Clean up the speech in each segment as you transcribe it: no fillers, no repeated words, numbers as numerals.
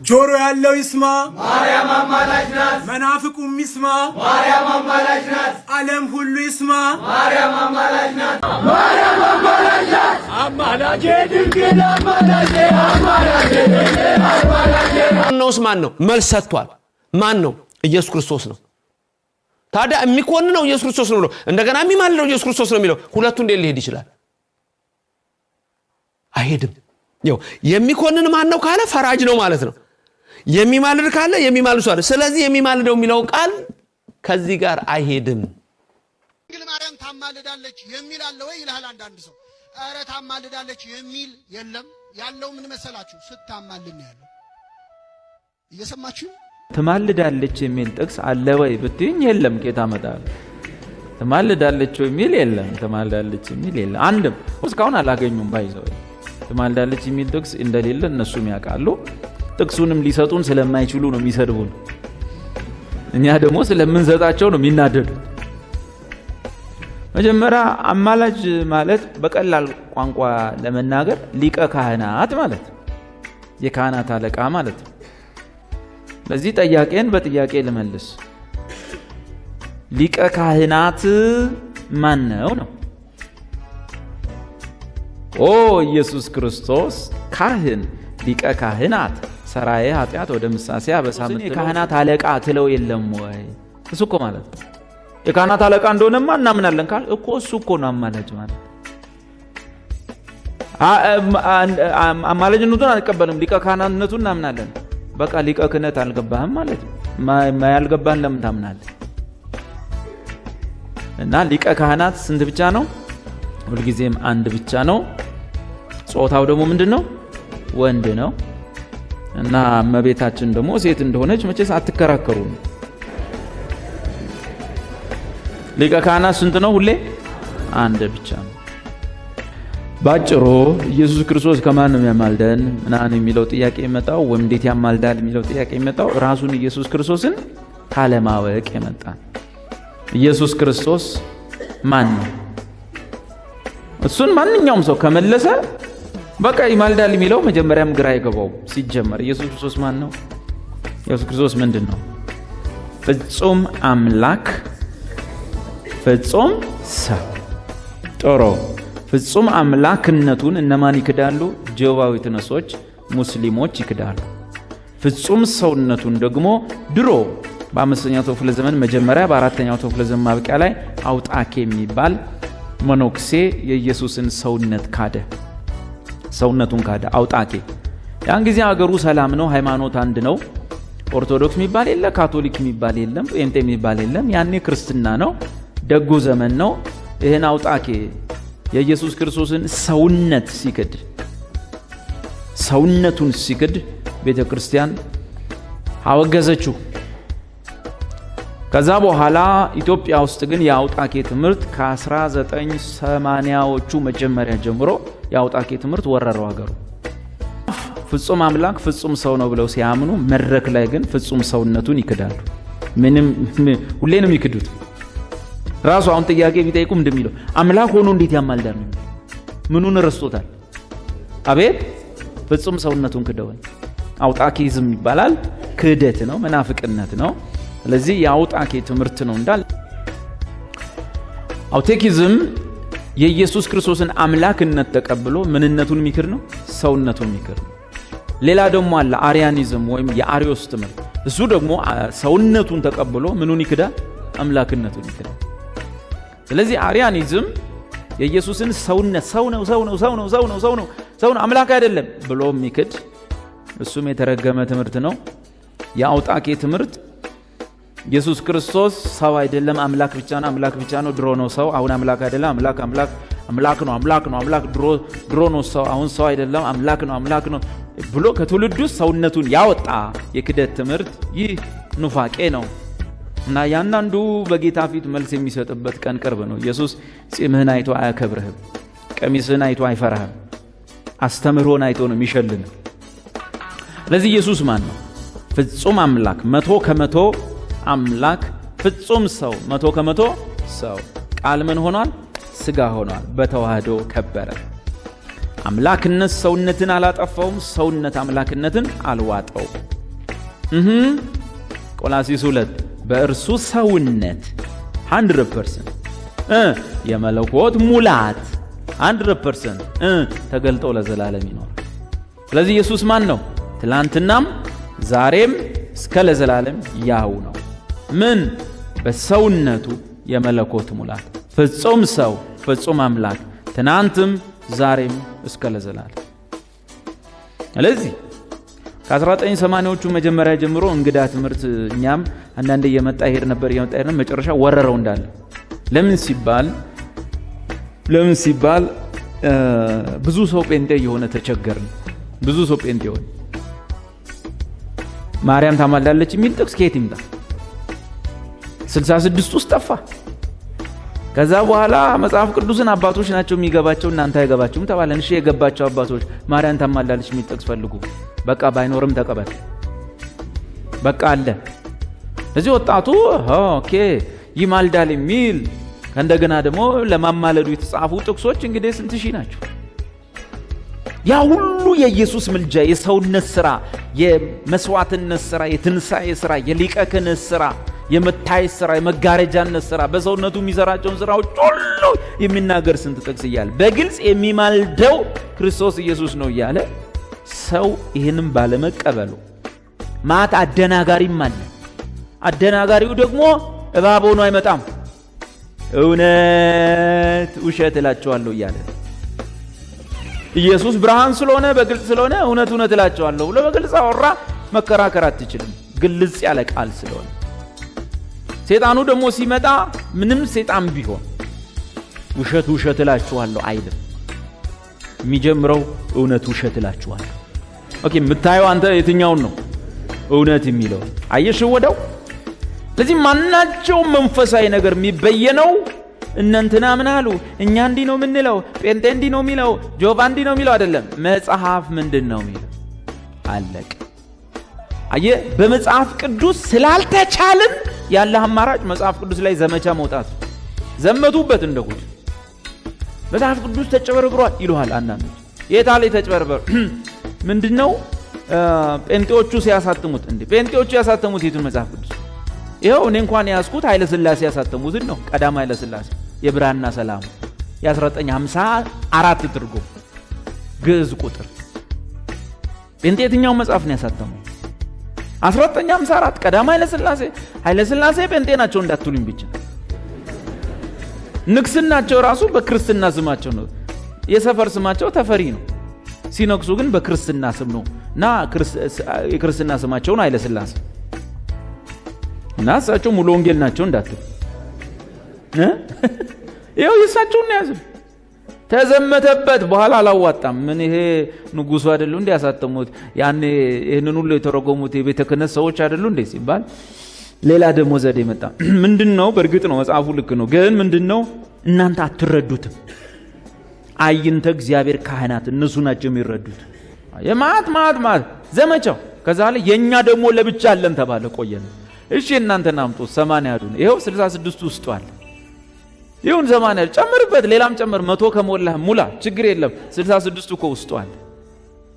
ጆሮ ያለው ይስማ፣ ማርያም አማላጅ ናት። መናፍቁም ይስማ፣ ማርያም አማላጅ ናት። ዓለም ሁሉ ይስማ። ማርያም አማላጅ ናት። ማርያም አማላጅ ናት። አማላጄ ድንግል አማላጄ አማላጄ አማላጄ። ነውስ ማን ነው? መልስ ሰጥቷል። ማን ነው? ኢየሱስ ክርስቶስ ነው። ታዲያ የሚኮንነው ኢየሱስ ክርስቶስ ነው ብሎ እንደገና የሚማልደው ኢየሱስ ክርስቶስ ነው የሚለው ሁለቱ እንዴት ሊሄድ ይችላል? አይሄድም። ይኸው የሚኮንን ማን ነው ካለ ፈራጅ ነው ማለት ነው። የሚማልድ ካለ የሚማልድ ሰው አለ። ስለዚህ የሚማልደው የሚለው ቃል ከዚህ ጋር አይሄድም። ድንግል ማርያም ታማልዳለች የሚል አለ ወይ ይልሃል አንዳንድ ሰው። ኧረ ታማልዳለች የሚል የለም። ያለው ምን መሰላችሁ? ስታማልድ ነው ያለው። እየሰማችሁ? ትማልዳለች የሚል ጥቅስ አለ ወይ ብትይኝ የለም። ኬት አመጣለሁ? ትማልዳለች የሚል የለም። ትማልዳለች የሚል የለም። አንድም እስካሁን አላገኙም። By the way፣ ትማልዳለች የሚል ጥቅስ እንደሌለ እነሱም ያውቃሉ። ጥቅሱንም ሊሰጡን ስለማይችሉ ነው የሚሰድቡን። እኛ ደግሞ ስለምንሰጣቸው ነው የሚናደዱት። መጀመሪያ አማላጅ ማለት በቀላል ቋንቋ ለመናገር ሊቀ ካህናት ማለት ነው። የካህናት አለቃ ማለት ነው። ለዚህ ጥያቄን በጥያቄ ልመልስ። ሊቀ ካህናት ማን ነው ነው? ኦ፣ ኢየሱስ ክርስቶስ ካህን፣ ሊቀ ካህናት፣ ሰራዬ ኃጢአት ወደምሳሴ አበሳ፣ የካህናት አለቃ ትለው የለም ወይ? እሱ እኮ ማለት ነው። የካህናት አለቃ እንደሆነማ እናምናለን ካል እኮ እሱ እኮ ነው አማላጅ ማለት። አማላጅነቱን አንቀበልም፣ ሊቀ ካህናትነቱን እናምናለን። በቃ ሊቀ ክህነት አልገባህም ማለት ነው። ያልገባህን ለምን ታምናለህ? እና ሊቀ ካህናት ስንት ብቻ ነው? ሁልጊዜም አንድ ብቻ ነው። ጾታው ደግሞ ምንድን ነው? ወንድ ነው። እና እመቤታችን ደግሞ ሴት እንደሆነች መቼስ አትከራከሩ ነው። ሊቀ ካህናት ስንት ነው? ሁሌ አንድ ብቻ ነው። ባጭሩ ኢየሱስ ክርስቶስ ከማን ነው የሚያማልደን ምናምን የሚለው ጥያቄ የመጣው ወይም እንዴት ያማልዳል የሚለው ጥያቄ የመጣው ራሱን ኢየሱስ ክርስቶስን ካለማወቅ የመጣ። ኢየሱስ ክርስቶስ ማን ነው? እሱን ማንኛውም ሰው ከመለሰ በቃ ይማልዳል የሚለው መጀመሪያም ግራ አይገባው። ሲጀመር ኢየሱስ ክርስቶስ ማን ነው? ኢየሱስ ክርስቶስ ምንድን ነው? ፍጹም አምላክ፣ ፍጹም ሰው። ጥሩ። ፍጹም አምላክነቱን እነማን ይክዳሉ? Jehovah Witness ኦች፣ ሙስሊሞች ይክዳሉ። ፍጹም ሰውነቱን ደግሞ ድሮ በ5ኛው ክፍለ ዘመን መጀመሪያ፣ በ4ኛው ክፍለ ዘመን ማብቂያ ላይ አውጣኬ የሚባል መነኩሴ የኢየሱስን ሰውነት ካደ። ሰውነቱን ካደ አውጣኬ። ያን ጊዜ አገሩ ሰላም ነው፣ ሃይማኖት አንድ ነው። ኦርቶዶክስ የሚባል የለ፣ ካቶሊክ የሚባል የለም፣ ጴንጤ የሚባል የለም። ያኔ ክርስትና ነው፣ ደጉ ዘመን ነው። ይህን አውጣኬ የኢየሱስ ክርስቶስን ሰውነት ሲክድ፣ ሰውነቱን ሲክድ ቤተ ክርስቲያን አወገዘችው። ከዛ በኋላ ኢትዮጵያ ውስጥ ግን የአውጣኬ ትምህርት ከ1980ዎቹ መጀመሪያ ጀምሮ የአውጣኬ ትምህርት ወረረው ሀገሩ። ፍጹም አምላክ ፍጹም ሰው ነው ብለው ሲያምኑ መድረክ ላይ ግን ፍጹም ሰውነቱን ይክዳሉ። ምንም ሁሌ ነው የሚክዱት። ራሱ አሁን ጥያቄ ቢጠይቁ እንደሚለው አምላክ ሆኖ እንዴት ያማልዳል ነው? ምኑን ረስቶታል? አቤት፣ ፍጹም ሰውነቱን ክደውን። አውጣኪዝም ይባላል። ክህደት ነው፣ መናፍቅነት ነው። ስለዚህ የአውጣኬ ትምህርት ነው እንዳል። አውቴኪዝም የኢየሱስ ክርስቶስን አምላክነት ተቀብሎ ምንነቱን የሚክድ ነው፣ ሰውነቱን የሚክድ ነው። ሌላ ደግሞ አለ፣ አሪያኒዝም ወይም የአሪዮስ ትምህርት። እሱ ደግሞ ሰውነቱን ተቀብሎ ምኑን ይክዳል? አምላክነቱን ይክዳል። ስለዚህ አሪያኒዝም የኢየሱስን ሰውነት ሰው ነው፣ ሰው ነው፣ ሰው ነው፣ ሰው ነው፣ ሰው ነው፣ ሰው ነው፣ አምላክ አይደለም ብሎ የሚክድ እሱም የተረገመ ትምህርት ነው። የአውጣኬ ትምህርት ኢየሱስ ክርስቶስ ሰው አይደለም፣ አምላክ ብቻ ነው፣ አምላክ ብቻ ነው። ድሮ ነው ሰው፣ አሁን አምላክ አይደለም። አምላክ አምላክ አምላክ ነው፣ አምላክ ነው፣ አምላክ ድሮ ነው ሰው፣ አሁን ሰው አይደለም፣ አምላክ ነው፣ አምላክ ነው ብሎ ከትውልዱ ሰውነቱን ያወጣ የክደት ትምህርት ይህ ኑፋቄ ነው። እና ያንዳንዱ በጌታ ፊት መልስ የሚሰጥበት ቀን ቅርብ ነው። ኢየሱስ ጺምህን አይቶ አያከብርህም፣ ቀሚስህን አይቶ አይፈራህም፣ አስተምህሮን አይቶ ነው የሚሸልምህ። ስለዚህ ኢየሱስ ማን ነው? ፍጹም አምላክ፣ 100% አምላክ፣ ፍጹም ሰው፣ 100% ሰው። ቃል ምን ሆኗል? ስጋ ሆኗል። በተዋህዶ ከበረ። አምላክነት ሰውነትን አላጠፋውም፣ ሰውነት አምላክነትን አልዋጠውም። ቆላሲስ 2 በእርሱ ሰውነት 100% የመለኮት ሙላት 100% ተገልጦ ለዘላለም ይኖራል። ስለዚህ ኢየሱስ ማን ነው? ትላንትናም ዛሬም እስከ ለዘላለም ያው ነው። ምን በሰውነቱ የመለኮት ሙላት፣ ፍጹም ሰው ፍጹም አምላክ፣ ትናንትም ዛሬም እስከ ለዘላለም። ስለዚህ ከ1980ዎቹ መጀመሪያ ጀምሮ እንግዳ ትምህርት እኛም አንዳንዴ እየመጣ ይሄድ ነበር፣ እየመጣ ይሄድ ነበር። መጨረሻ ወረረው እንዳለ። ለምን ሲባል ብዙ ሰው ጴንጤ የሆነ ተቸገርን። ብዙ ሰው ጴንጤ የሆነ ማርያም ታማልዳለች የሚል ጥቅስ ከየት ይምጣ? 66 ውስጥ ጠፋ። ከዛ በኋላ መጽሐፍ ቅዱስን አባቶች ናቸው የሚገባቸው፣ እናንተ አይገባችሁም ተባለን። እሺ የገባቸው አባቶች ማርያም ታማልዳለች የሚል ጥቅስ ፈልጉ። በቃ ባይኖርም ተቀበል፣ በቃ አለ። እዚህ ወጣቱ okay ይማልዳል የሚል፣ ከእንደገና ደግሞ ለማማለዱ የተጻፉ ጥቅሶች እንግዲህ ስንት ሺህ ናቸው? ያ ሁሉ የኢየሱስ ምልጃ፣ የሰውነት ስራ፣ የመስዋዕትነት ስራ፣ የትንሣኤ ስራ፣ የሊቀ ክህነት ስራ፣ የመታየት ስራ፣ የመጋረጃነት ስራ፣ በሰውነቱ የሚሰራቸውን ስራዎች ሁሉ የሚናገር ስንት ጥቅስ እያለ፣ በግልጽ የሚማልደው ክርስቶስ ኢየሱስ ነው እያለ፣ ሰው ይህንም ባለመቀበሉ ማት አደናጋሪም አለ። አደናጋሪው ደግሞ እባብ ሆኖ አይመጣም። እውነት ውሸት እላቸዋለሁ እያለ፣ ኢየሱስ ብርሃን ስለሆነ፣ በግልጽ ስለሆነ፣ እውነት እውነት እላቸዋለሁ ብሎ በግልጽ አወራ። መከራከር አትችልም፣ ግልጽ ያለ ቃል ስለሆነ። ሴጣኑ ደግሞ ሲመጣ ምንም ሴጣን ቢሆን ውሸት ውሸት እላችኋለሁ አይልም። የሚጀምረው እውነት ውሸት እላችኋለሁ። Okay፣ የምታየው አንተ የትኛውን ነው? እውነት የሚለው አየሽ ወደው። ለዚህ ማናቸውም መንፈሳዊ ነገር የሚበየነው እነንትና ምን አሉ፣ እኛ እንዲህ ነው የምንለው፣ ጴንጤ እንዲህ ነው የሚለው፣ ጆቫ እንዲህ ነው የሚለው አይደለም። መጽሐፍ ምንድን ነው የሚለው? አለቀ። አየህ፣ በመጽሐፍ ቅዱስ ስላልተቻልን ያለ አማራጭ መጽሐፍ ቅዱስ ላይ ዘመቻ መውጣት። ዘመቱበት እንደ ጉድ። መጽሐፍ ቅዱስ ተጨበርብሯል ይሉሃል አንዳንዶች። የት አለ የተጨበረበረ? ምንድን ነው ጴንጤዎቹ ሲያሳትሙት፣ እንዴ ጴንጤዎቹ ያሳተሙት የቱን መጽሐፍ ቅዱስ? ይኸው እኔ እንኳን የያዝኩት ኃይለ ሥላሴ ያሳተሙትን ነው። ቀዳማዊ ኃይለ ሥላሴ የብርሃንና ሰላሙ የ1954 ትርጉም ግዕዝ ቁጥር። ጴንጤ የትኛውን መጽሐፍ ነው ያሳተመው? 1954 ቀዳማዊ ኃይለ ሥላሴ። ኃይለ ሥላሴ ጴንጤ ናቸው እንዳትሉኝ ብቻ። ንግስናቸው ራሱ በክርስትና ስማቸው ነው። የሰፈር ስማቸው ተፈሪ ነው። ሲነግሱ ግን በክርስትና ስም ነው እና የክርስትና ስማቸውን ኃይለ ሥላሴ እና እሳቸው ሙሉ ወንጌል ናቸው እንዳትሉ። ይኸው የእሳቸውን ነው ያዝም። ተዘመተበት። በኋላ አላዋጣም። ምን ይሄ ንጉሱ አይደሉ እንዴ ያሳተሙት? ያኔ ይህንን ሁሉ የተረጎሙት የቤተ ክህነት ሰዎች አይደሉ እንዴ ሲባል ሌላ ደግሞ ዘዴ መጣ። ምንድን ነው? በእርግጥ ነው መጽሐፉ ልክ ነው፣ ግን ምንድን ነው፣ እናንተ አትረዱትም። አይንተ እግዚአብሔር ካህናት እነሱ ናቸው የሚረዱት። የማት ማት ማት ዘመቻው። ከዛ ላይ የእኛ ደግሞ ለብቻ አለን ተባለ። ቆየን። እሺ እናንተን አምጡ፣ 80 ያሉን ይኸው 66ቱ ውስጡ አለ። ይሁን 80 ጨምርበት፣ ሌላም ጨምር፣ 100 ከሞላህ ሙላ፣ ችግር የለም። 66ቱ እኮ ውስጡ አለ።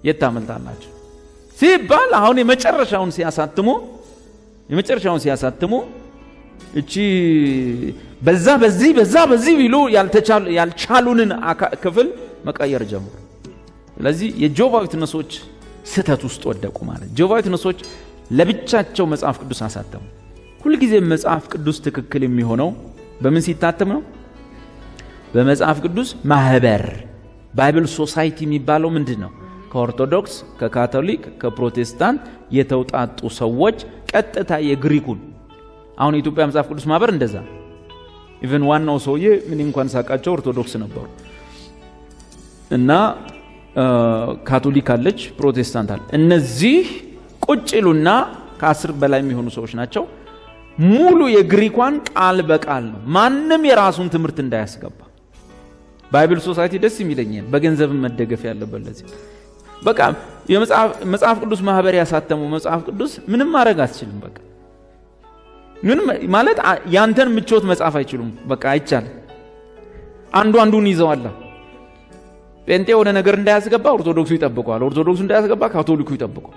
የት ታመልጣላችሁ ሲባል አሁን የመጨረሻውን ሲያሳትሙ እቺ በዛ በዚህ በዛ በዚህ ቢሉ ያልቻሉንን ክፍል መቀየር ጀመሩ። ስለዚህ የ Jehovah Witness ኦች ስህተት ውስጥ ወደቁ ማለት። Jehovah Witness ኦች ለብቻቸው መጽሐፍ ቅዱስ አሳተሙ። ሁልጊዜ መጽሐፍ ቅዱስ ትክክል የሚሆነው በምን ሲታተም ነው? በመጽሐፍ ቅዱስ ማህበር። Bible Society የሚባለው ምንድን ነው? ከኦርቶዶክስ፣ ከካቶሊክ፣ ከፕሮቴስታንት የተውጣጡ ሰዎች ቀጥታ የግሪኩን፣ አሁን የኢትዮጵያ መጽሐፍ ቅዱስ ማህበር እንደዛ፣ even ዋናው ሰውዬ ምን እንኳን ሳቃቸው ኦርቶዶክስ ነበሩ እና ካቶሊክ አለች፣ ፕሮቴስታንት አለ። እነዚህ ቁጭ ይሉና ከ10 በላይ የሚሆኑ ሰዎች ናቸው። ሙሉ የግሪኳን ቃል በቃል ነው፣ ማንም የራሱን ትምህርት እንዳያስገባ። Bible Society ደስ የሚለኝ በገንዘብ መደገፍ ያለበት ለዚህ። በቃ የመጽሐፍ ቅዱስ ማህበር ያሳተመው መጽሐፍ ቅዱስ ምንም ማድረግ አትችልም። በቃ ምንም ማለት ያንተን ምቾት መጻፍ አይችሉም። በቃ አይቻልም። አንዱ አንዱን ይዘዋላ። ጴንጤ የሆነ ነገር እንዳያስገባ ኦርቶዶክሱ ይጠብቀዋል። ኦርቶዶክሱ እንዳያስገባ ካቶሊኩ ይጠብቀዋል።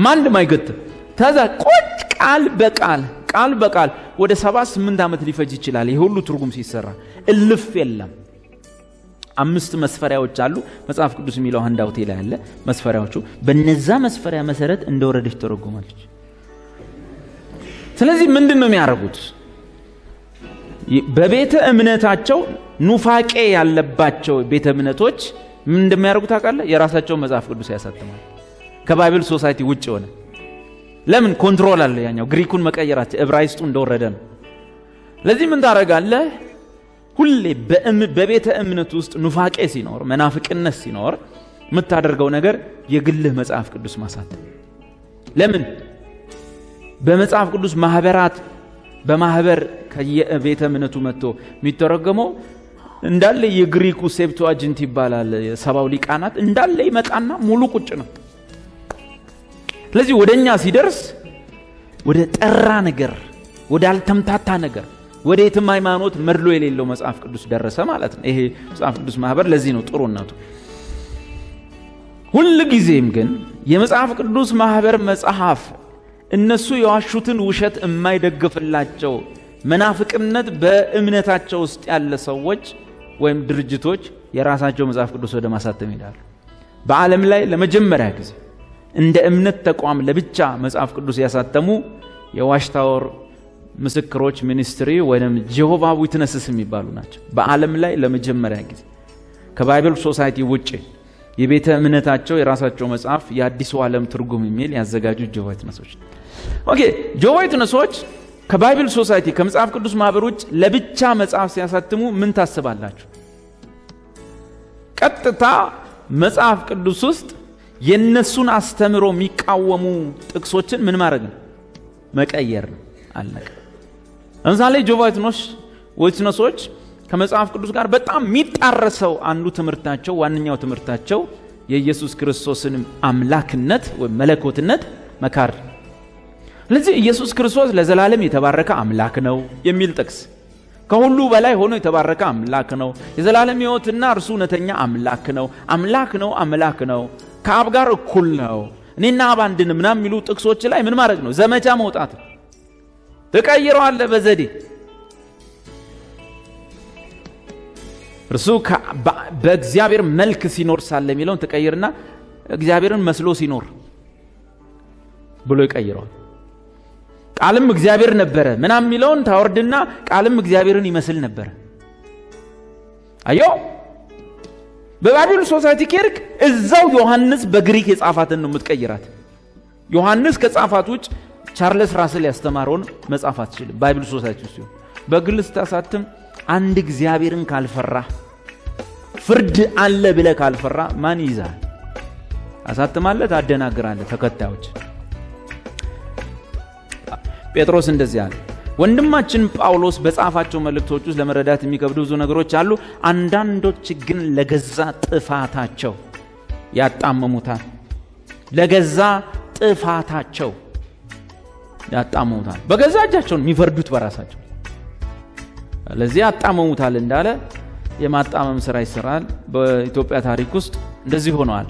ማንም አይገትም። ከዛ ቁጭ ቃል በቃል ቃል በቃል ወደ 7-8 ዓመት ሊፈጅ ይችላል። ይህ ሁሉ ትርጉም ሲሰራ እልፍ የለም። 5 መስፈሪያዎች አሉ። መጽሐፍ ቅዱስ የሚለው handout ኤ ላይ አለ መስፈሪያዎቹ። በነዛ መስፈሪያ መሰረት እንደወረደች ተረጉማለች። ስለዚህ ምንድን ነው የሚያደርጉት? በቤተ እምነታቸው ኑፋቄ ያለባቸው ቤተ እምነቶች ምን እንደሚያደርጉ ታውቃለህ? የራሳቸውን መጽሐፍ ቅዱስ ያሳትማል። ከ Bible Society ውጭ ሆነ። ለምን? control አለ። ያኛው ግሪኩን መቀየራቸው ዕብራይስጡ እንደወረደ ነው። ለዚህ ምን ታደርጋለህ? ሁሌ በቤተ እምነት ውስጥ ኑፋቄ ሲኖር፣ መናፍቅነት ሲኖር የምታደርገው ነገር የግልህ መጽሐፍ ቅዱስ ማሳተም። ለምን? በመጽሐፍ ቅዱስ ማህበራት በማህበር ከየቤተ እምነቱ መጥቶ የሚተረጎመው እንዳለ የግሪኩ Septuagint ይባላል። የሰባው ሊቃናት እንዳለ ይመጣና ሙሉ ቁጭ ነው። ስለዚህ ወደኛ ሲደርስ ወደ ጠራ ነገር፣ ወደ አልተምታታ ነገር፣ ወደ የትም ሃይማኖት መድሎ የሌለው መጽሐፍ ቅዱስ ደረሰ ማለት ነው። ይሄ መጽሐፍ ቅዱስ ማህበር ለዚህ ነው ጥሩነቱ። ሁል ጊዜም ግን የመጽሐፍ ቅዱስ ማህበር መጽሐፍ እነሱ የዋሹትን ውሸት የማይደግፍላቸው መናፍቅነት በእምነታቸው ውስጥ ያለ ሰዎች ወይም ድርጅቶች የራሳቸው መጽሐፍ ቅዱስ ወደ ማሳተም ይሄዳሉ። በዓለም ላይ ለመጀመሪያ ጊዜ እንደ እምነት ተቋም ለብቻ መጽሐፍ ቅዱስ ያሳተሙ የ Watch Tower ምስክሮች ministry ወይም Jehovah Witnesses የሚባሉ ናቸው። በዓለም ላይ ለመጀመሪያ ጊዜ ከ Bible Society ውጭ የቤተ እምነታቸው የራሳቸው መጽሐፍ የአዲሱ ዓለም ትርጉም የሚል ያዘጋጁ Jehovah Witness ኦች። Okay፣ Jehovah Witness ኦች ከ Bible Society ከመጽሐፍ ቅዱስ ማህበር ውጭ ለብቻ መጽሐፍ ሲያሳትሙ ምን ታስባላችሁ? ቀጥታ መጽሐፍ ቅዱስ ውስጥ የነሱን አስተምሮ የሚቃወሙ ጥቅሶችን ምን ማድረግ ነው? መቀየር ነው። አለቀ። ለምሳሌ Jehovah Witness ኦች ከመጽሐፍ ቅዱስ ጋር በጣም የሚጣረሰው አንዱ ትምህርታቸው፣ ዋነኛው ትምህርታቸው የኢየሱስ ክርስቶስን አምላክነት ወይም መለኮትነት መካድ። ስለዚህ ኢየሱስ ክርስቶስ ለዘላለም የተባረከ አምላክ ነው የሚል ጥቅስ፣ ከሁሉ በላይ ሆኖ የተባረከ አምላክ ነው፣ የዘላለም ሕይወትና እርሱ እውነተኛ አምላክ ነው፣ አምላክ ነው፣ አምላክ ነው፣ ከአብ ጋር እኩል ነው፣ እኔና አብ አንድ ነን ምናምን የሚሉ ጥቅሶች ላይ ምን ማድረግ ነው? ዘመቻ መውጣት። ትቀይረዋለህ በዘዴ። እርሱ በእግዚአብሔር መልክ ሲኖር ሳለ የሚለውን ትቀይርና እግዚአብሔርን መስሎ ሲኖር ብሎ ይቀይረዋል። ቃልም እግዚአብሔር ነበረ ምናምን የሚለውን ታወርድና ቃልም እግዚአብሔርን ይመስል ነበረ። አዮ በ Bible Society ኬርክ እዛው ዮሐንስ በግሪክ የጻፋትን ነው የምትቀይራት። ዮሐንስ ከጻፋት ውጭ ቻርለስ ራስል ያስተማረውን መጻፍ አትችልም። Bible Society ውስጥ ሲሆን በግል ስታሳትም አንድ እግዚአብሔርን ካልፈራ፣ ፍርድ አለ ብለህ ካልፈራ ማን ይይዛል? አሳትማለህ፣ ታደናግራለህ ተከታዮች። ጴጥሮስ እንደዚህ አለ፣ ወንድማችን ጳውሎስ በጻፋቸው መልእክቶች ውስጥ ለመረዳት የሚከብዱ ብዙ ነገሮች አሉ። አንዳንዶች ግን ለገዛ ጥፋታቸው ያጣመሙታል። ለገዛ ጥፋታቸው ያጣመሙታል። በገዛ እጃቸው ነው የሚፈርዱት በራሳቸው። ለዚህ ያጣመሙታል እንዳለ የማጣመም ስራ ይሰራል። በኢትዮጵያ ታሪክ ውስጥ እንደዚህ ሆነዋል።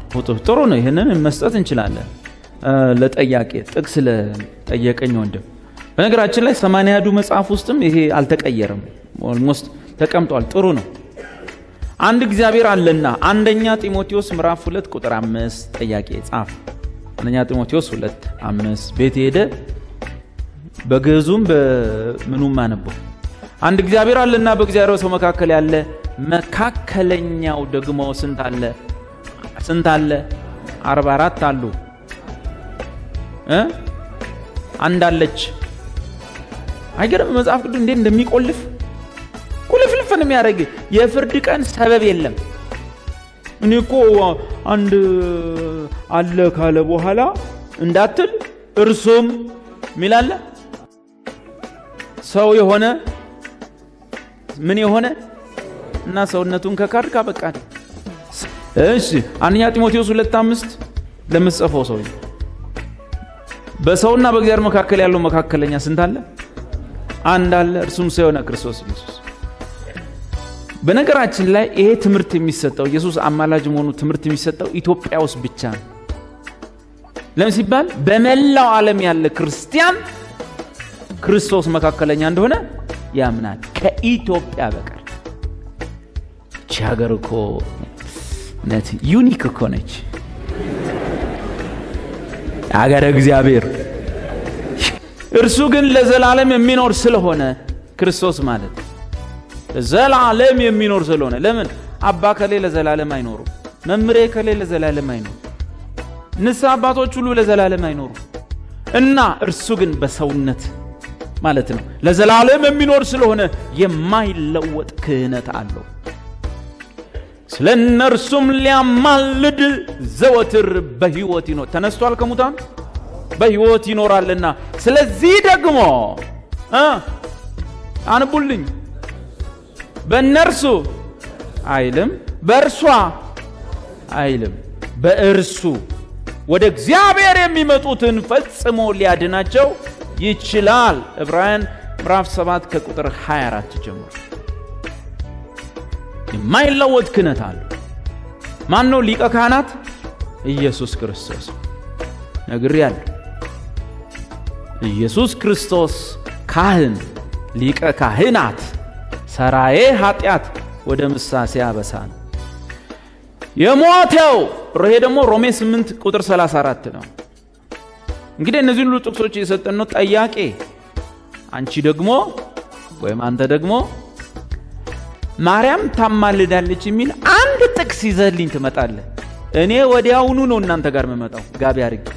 ጥሩ ነው። ይህንን መስጠት እንችላለን ለጠያቄ ጥቅስ ለጠየቀኝ ወንድም። በነገራችን ላይ 80 መጽሐፍ ውስጥም ይሄ አልተቀየረም፣ almost ተቀምጧል። ጥሩ ነው። አንድ እግዚአብሔር አለና አንደኛ ጢሞቴዎስ ምዕራፍ 2 ቁጥር 5 ጠያቄ ጻፍ። አንደኛ ጢሞቴዎስ 2:5 ቤት ሄደ በግዕዙም በምኑም አነበው። አንድ እግዚአብሔር አለና በእግዚአብሔር ሰው መካከል ያለ መካከለኛው ደግሞ ስንት አለ? ስንት አለ? 44 አሉ። አንድ አለች። አይገርም? መጽሐፍ ቅዱስ እንዴት እንደሚቆልፍ ቁልፍልፍ ነው የሚያደርግ። የፍርድ ቀን ሰበብ የለም። እኔ እኮ አንድ አለ ካለ በኋላ እንዳትል እርሱም ሚል አለ። ሰው የሆነ ምን የሆነ እና ሰውነቱን ከካድክ አበቃ። እሺ አንደኛ ጢሞቴዎስ 2:5 ለምትጽፈው ሰው በሰውና በእግዚአብሔር መካከል ያለው መካከለኛ ስንት አለ? አንድ አለ፣ እርሱም ሰው የሆነ ክርስቶስ ኢየሱስ። በነገራችን ላይ ይሄ ትምህርት የሚሰጠው ኢየሱስ አማላጅ መሆኑ ትምህርት የሚሰጠው ኢትዮጵያ ውስጥ ብቻ ነው። ለምን ሲባል በመላው ዓለም ያለ ክርስቲያን ክርስቶስ መካከለኛ እንደሆነ ያምናል ከኢትዮጵያ በቀር። እቺ ሀገር እኮ እውነት unique እኮ ነች። ሀገረ እግዚአብሔር። እርሱ ግን ለዘላለም የሚኖር ስለሆነ፣ ክርስቶስ ማለት ለዘላለም የሚኖር ስለሆነ፣ ለምን አባ ከሌ ለዘላለም አይኖሩም? መምሬ ከሌ ለዘላለም አይኖሩም። ንስሐ አባቶች ሁሉ ለዘላለም አይኖሩም። እና እርሱ ግን በሰውነት ማለት ነው ለዘላለም የሚኖር ስለሆነ የማይለወጥ ክህነት አለው። ስለ እነርሱም ሊያማልድ ዘወትር በሕይወት ይኖር፣ ተነስቷል ከሙታን፣ በሕይወት ይኖራልና። ስለዚህ ደግሞ አንቡልኝ፣ በእነርሱ አይልም፣ በእርሷ አይልም፣ በእርሱ ወደ እግዚአብሔር የሚመጡትን ፈጽሞ ሊያድናቸው ይችላል። ዕብራውያን ምዕራፍ 7 ከቁጥር 24 ጀምሮ የማይለወጥ ክህነት አለው። ማን ነው ሊቀ ካህናት? ኢየሱስ ክርስቶስ። ነግሬያለሁ። ኢየሱስ ክርስቶስ ካህን፣ ሊቀ ካህናት፣ ሰራዬ ኃጢአት ወደ ምሳሴ አበሳ ነው። የሞተው ይሄ ደግሞ ሮሜ 8 ቁጥር 34 ነው። እንግዲህ እነዚህን ሁሉ ጥቅሶች እየሰጠን ነው። ጠያቄ አንቺ ደግሞ ወይም አንተ ደግሞ ማርያም ታማልዳለች የሚል አንድ ጥቅስ ይዘህልኝ ትመጣለህ። እኔ ወዲያውኑ ነው እናንተ ጋር የምመጣው፣ ጋቢ አድርጌ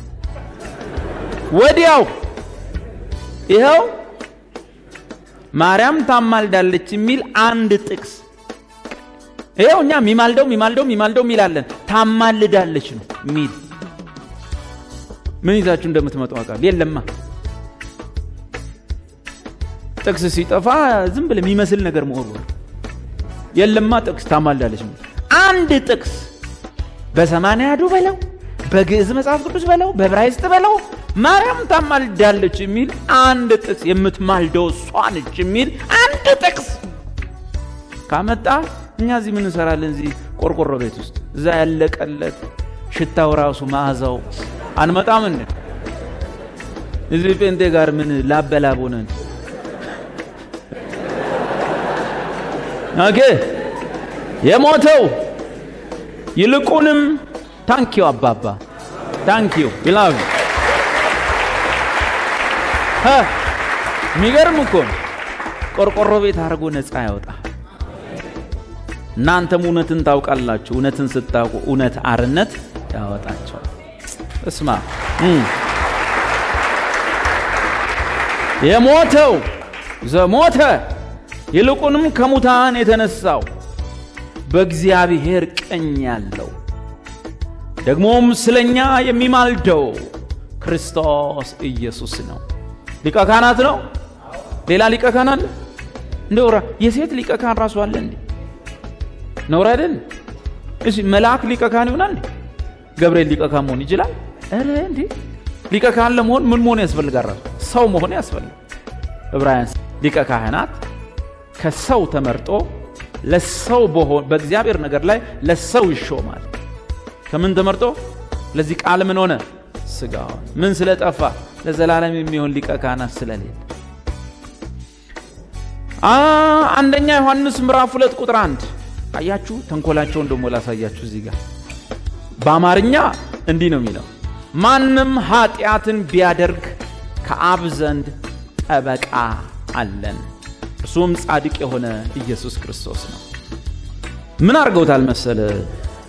ወዲያው። ይኸው ማርያም ታማልዳለች የሚል አንድ ጥቅስ ይኸው። እኛ የሚማልደው የሚማልደው የሚማልደው የሚላለን ታማልዳለች ነው የሚል ምን ይዛችሁ እንደምትመጡ አውቃለሁ። የለማ፣ ጥቅስ ሲጠፋ ዝም ብለህ የሚመስል ነገር መወርወር። የለማ ጥቅስ ታማልዳለች ነው። አንድ ጥቅስ በሰማንያ አሐዱ በለው፣ በግዕዝ መጽሐፍ ቅዱስ በለው፣ በዕብራይስጥ በለው፣ ማርያም ታማልዳለች የሚል አንድ ጥቅስ፣ የምትማልደው እሷ ነች የሚል አንድ ጥቅስ ካመጣ እኛ እዚህ ምን እንሰራለን? እዚህ ቆርቆሮ ቤት ውስጥ እዛ ያለቀለት ሽታው ራሱ መዓዛው አንመጣም እንዴ? እዚህ ጴንጤ ጋር ምን ላበላብ ሆነን? Okay፣ የሞተው ይልቁንም፣ thank you አባባ፣ thank you ይላሉ። የሚገርም እኮ ነው። ቆርቆሮ ቤት አድርጎ ነፃ ያወጣ። እናንተም እውነትን ታውቃላችሁ። እውነትን ስታውቁ እውነት አርነት ያወጣቸዋል። እስማ፣ የሞተው፣ ዘሞተ ይልቁንም ከሙታን የተነሳው፣ በእግዚአብሔር ቀኝ ያለው፣ ደግሞም ስለኛ የሚማልደው ክርስቶስ ኢየሱስ ነው። ሊቀ ካህናት ነው። ሌላ ሊቀ ካህን አለ? እንደው የሴት ሊቀ ካህን ራሱ አለ እንዴ? ነውር አይደል? እሺ፣ መልአክ ሊቀ ካህን ይሆናል እንዴ? ገብርኤል ሊቀ ካህን መሆን ይችላል? ኧረ እንዴ፣ ሊቀ ካህን ለመሆን ምን መሆን ያስፈልጋል? ራሱ ሰው መሆን ያስፈልጋል። ዕብራውያን ሊቀ ካህናት ከሰው ተመርጦ ለሰው በእግዚአብሔር ነገር ላይ ለሰው ይሾማል። ከምን ተመርጦ? ለዚህ ቃል ምን ሆነ? ስጋ ሆነ። ምን ስለጠፋ? ለዘላለም የሚሆን ሊቀ ካህናት ስለሌለ። አንደኛ ዮሐንስ ምዕራፍ 2 ቁጥር 1። አያችሁ፣ ተንኮላቸውን ደግሞ ላሳያችሁ እዚህ ጋር። በአማርኛ እንዲህ ነው የሚለው፣ ማንም ኃጢአትን ቢያደርግ ከአብ ዘንድ ጠበቃ አለን፣ እርሱም ጻድቅ የሆነ ኢየሱስ ክርስቶስ ነው። ምን አድርገውታል መሰለ?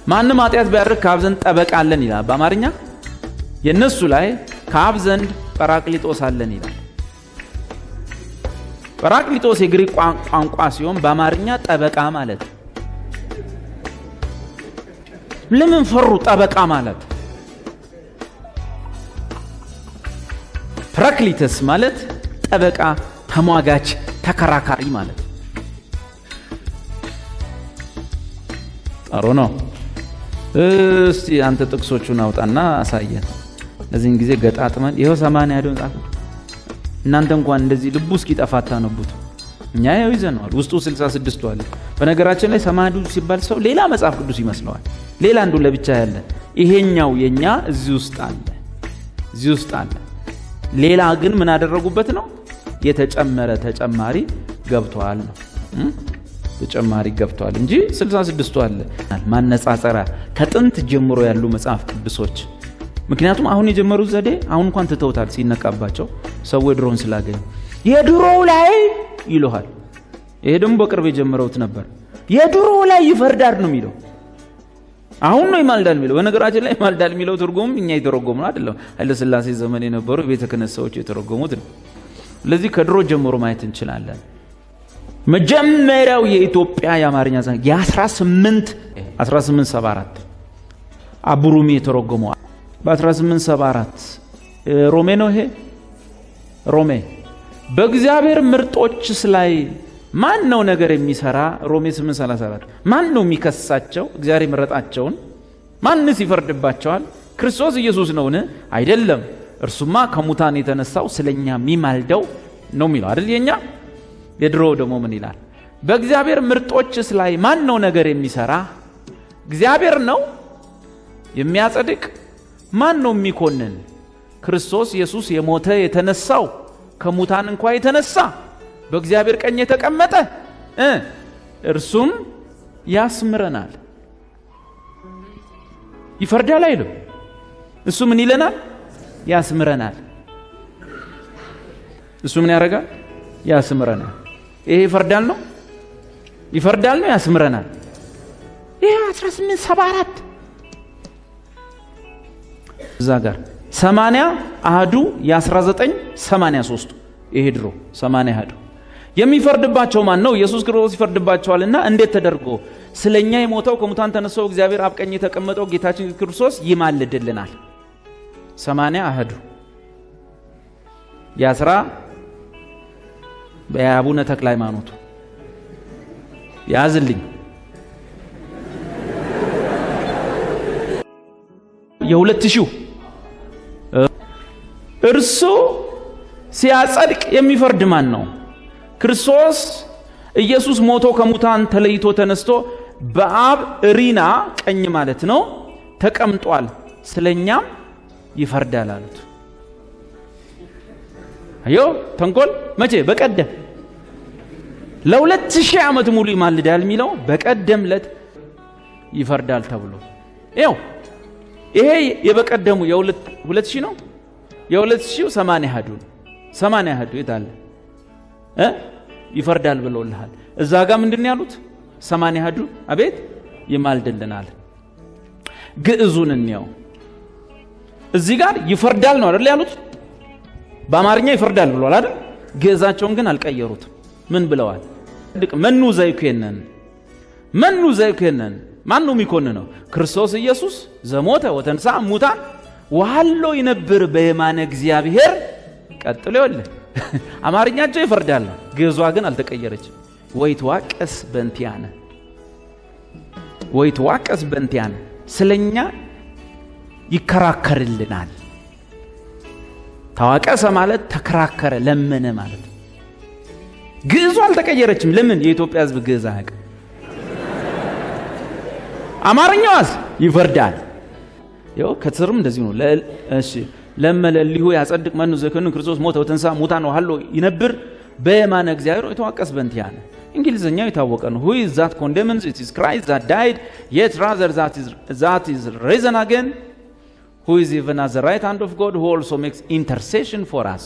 ማንም ኃጢአት ቢያደርግ ከአብ ዘንድ ጠበቃ አለን ይላል በአማርኛ። የእነሱ ላይ ከአብ ዘንድ ጰራቅሊጦስ አለን ይላል። ጰራቅሊጦስ የግሪክ ቋንቋ ሲሆን በአማርኛ ጠበቃ ማለት ነው። ለምን ፈሩ? ጠበቃ ማለት፣ ፕራክሊተስ ማለት ጠበቃ፣ ተሟጋች፣ ተከራካሪ ማለት። ጥሩ ነው። እስቲ አንተ ጥቅሶቹን አውጣና አሳየን። ለዚህን ጊዜ ገጣጥመን ይኸው 80 ያደውን ጻፍ። እናንተ እንኳን እንደዚህ ልቡ እስኪጠፋ አታነቡት። እኛ ያው ይዘነዋል። ውስጡ 66ቱ አለ። በነገራችን ላይ 80 ሲባል ሰው ሌላ መጽሐፍ ቅዱስ ይመስለዋል። ሌላ አንዱ ለብቻ ያለ፣ ይሄኛው የኛ እዚህ ውስጥ አለ፣ እዚህ ውስጥ አለ። ሌላ ግን ምን አደረጉበት ነው የተጨመረ፣ ተጨማሪ ገብቷል ነው፣ ተጨማሪ ገብቷል እንጂ 66ቱ አለ። ማነጻጸሪያ ከጥንት ጀምሮ ያሉ መጽሐፍ ቅዱሶች፣ ምክንያቱም አሁን የጀመሩት ዘዴ አሁን እንኳን ትተውታል ሲነቃባቸው፣ ሰው የድሮውን ስላገኙ የድሮው ላይ ይለሃል። ይሄ ደግሞ በቅርብ የጀመረውት ነበር። የድሮው ላይ ይፈርዳል ነው የሚለው። አሁን ነው ይማልዳል የሚለው። በነገራችን ላይ ይማልዳል የሚለው ትርጉም እኛ የተረጎምነው አይደለም። ኃይለ ሥላሴ ዘመን የነበሩ የቤተ ክህነት ሰዎች የተረጎሙት ነው። ስለዚህ ከድሮ ጀምሮ ማየት እንችላለን። መጀመሪያው የኢትዮጵያ የአማርኛ የ18 1874 አቡሩሚ የተረጎመው በ1874 ሮሜ ነው። ይሄ ሮሜ በእግዚአብሔር ምርጦችስ ላይ ማን ነው ነገር የሚሰራ? ሮሜ 8:34። ማን ነው የሚከሳቸው? እግዚአብሔር የመረጣቸውን ማንስ ይፈርድባቸዋል? ክርስቶስ ኢየሱስ ነውን? አይደለም፣ እርሱማ ከሙታን የተነሳው ስለኛ የሚማልደው ነው የሚለው አይደል? የኛ የድሮ ደግሞ ምን ይላል? በእግዚአብሔር ምርጦችስ ላይ ማን ነው ነገር የሚሰራ? እግዚአብሔር ነው የሚያጸድቅ፣ ማን ነው የሚኮንን? ክርስቶስ ኢየሱስ የሞተ የተነሳው፣ ከሙታን እንኳ የተነሳ፣ በእግዚአብሔር ቀኝ የተቀመጠ፣ እርሱም ያስምረናል። ይፈርዳል አይልም። እሱ ምን ይለናል? ያስምረናል። እሱ ምን ያደርጋል? ያስምረናል። ይሄ ይፈርዳል ነው፣ ይፈርዳል ነው፣ ያስምረናል። ይሄ 1874 እዛ ጋር 80 አህዱ የ1983፣ ይሄ ድሮ 80 አህዱ የሚፈርድባቸው ማን ነው? ኢየሱስ ክርስቶስ ይፈርድባቸዋልና እንዴት ተደርጎ? ስለኛ የሞተው፣ ከሙታን ተነስቶ እግዚአብሔር አብ ቀኝ የተቀመጠው ጌታችን ክርስቶስ ይማልድልናል። 80 አህዱ የአስራ የአቡነ ተክለ ሃይማኖቱ ያዝልኝ። የ2000 እርሱ ሲያጸድቅ የሚፈርድ ማን ነው? ክርስቶስ ኢየሱስ ሞቶ ከሙታን ተለይቶ ተነስቶ በአብ እሪና ቀኝ ማለት ነው ተቀምጧል፣ ስለኛም ይፈርዳል አሉት። አዮ ተንኮል መቼ በቀደም ለ2000 ዓመት ሙሉ ይማልዳል የሚለው በቀደም ለት ይፈርዳል ተብሎ ይኸው ይሄ የበቀደሙ የ2000 ነው። የ2000 80 አሐዱ ነው። 80 አሐዱ የት አለ? ይፈርዳል ብለውልሃል። እዛ ጋር ምንድን ነው ያሉት? 80 አሐዱ አቤት ይማልድልናል። ግዕዙን እንየው። እዚህ ጋር ይፈርዳል ነው አይደል ያሉት? በአማርኛ ይፈርዳል ብሏል አይደል? ግዕዛቸውን ግን አልቀየሩትም። ምን ብለዋል? መኑ ዘይኴንን፣ መኑ ዘይኴንን፣ ማን ነው የሚኮንነው? ክርስቶስ ኢየሱስ ዘሞተ ወተንሥአ እሙታን ወሀሎ ይነብር በየማነ እግዚአብሔር። ቀጥሎ ይኸውልህ አማርኛቸው ይፈርዳል ነው። ግዕዟ ግን አልተቀየረችም። ወይትዋቀስ በእንቲአነ፣ ወይትዋቀስ በእንቲአነ፣ ስለኛ ይከራከርልናል። ተዋቀሰ ማለት ተከራከረ፣ ለመነ ማለት ነው። ግዕዙ አልተቀየረችም። ለምን? የኢትዮጵያ ሕዝብ ግዕዝ አያውቅም። አማርኛዋስ ይፈርዳል። ይኸው ከስርም እንደዚሁ ነው። እሺ ለእመ ለእሊሁ ያጸድቅ መኑ ዘይኴንን? ክርስቶስ ሞተ ወተንሥአ እሙታን ወሀሎ ይነብር በየማነ እግዚአብሔር ወይትዋቀስ በእንቲአነ። እንግሊዝኛው የታወቀ ነው። Who is that condemns? It is Christ that died, yet rather that is risen again, who is even at the right hand of God, who also makes intercession for us.